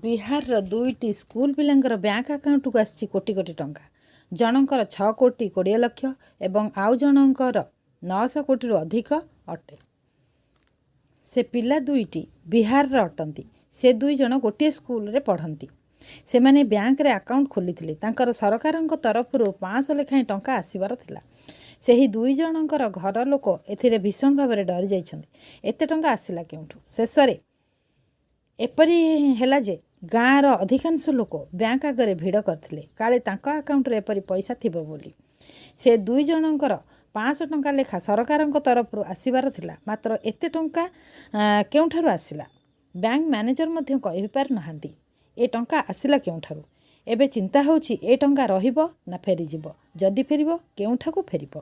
ବିହାରର ଦୁଇଟି ସ୍କୁଲ ପିଲାଙ୍କର ବ୍ୟାଙ୍କ ଆକାଉଣ୍ଟକୁ ଆସିଛି କୋଟି କୋଟି ଟଙ୍କା। ଜଣଙ୍କର 6 କୋଟି 20 ଲକ୍ଷ ଏବଂ ଆଉ ଜଣଙ୍କର 900 କୋଟିରୁ ଅଧିକ ଅଟେ। ସେ ପିଲା ଦୁଇଟି ବିହାରର ଅଟନ୍ତି। ସେ ଦୁଇ ଜଣ ଗୋଟିଏ ସ୍କୁଲରେ ପଢ଼ନ୍ତି। ସେମାନେ ବ୍ୟାଙ୍କରେ ଆକାଉଣ୍ଟ ଖୋଲିଥିଲେ। ତାଙ୍କର ସରକାରଙ୍କ ତରଫରୁ 500 ଲେଖାଏଁ ଟଙ୍କା ଆସିବାର ଥିଲା। ସେହି ଦୁଇ ଜଣଙ୍କର ଘର ଲୋକ ଏଥିରେ ଭୀଷଣ ଭାବରେ ଡରିଯାଇଛନ୍ତି। ଏତେ ଟଙ୍କା ଆସିଲା କେଉଁଠୁ? ଶେଷରେ ଏପରି ହେଲା ଯେ ଗାଁର ଅଧିକାଂଶ ଲୋକ ବ୍ୟାଙ୍କ ଆଗରେ ଭିଡ଼ କରିଥିଲେ, କାଳେ ତାଙ୍କ ଆକାଉଣ୍ଟରେ ଏପରି ପଇସା ଥିବ ବୋଲି। ସେ ଦୁଇ ଜଣଙ୍କର 500 ଟଙ୍କା ଲେଖା ସରକାରଙ୍କ ତରଫରୁ ଆସିବାର ଥିଲା। ମାତ୍ର ଏତେ ଟଙ୍କା କେଉଁଠାରୁ ଆସିଲା, ବ୍ୟାଙ୍କ ମ୍ୟାନେଜର ମଧ୍ୟ କହିପାରୁନାହାନ୍ତି। ଏ ଟଙ୍କା ଆସିଲା କେଉଁଠାରୁ? ଏବେ ଚିନ୍ତା ହେଉଛି, ଏ ଟଙ୍କା ରହିବ ନା ଫେରିଯିବ? ଯଦି ଫେରିବ, କେଉଁଠାକୁ ଫେରିବ?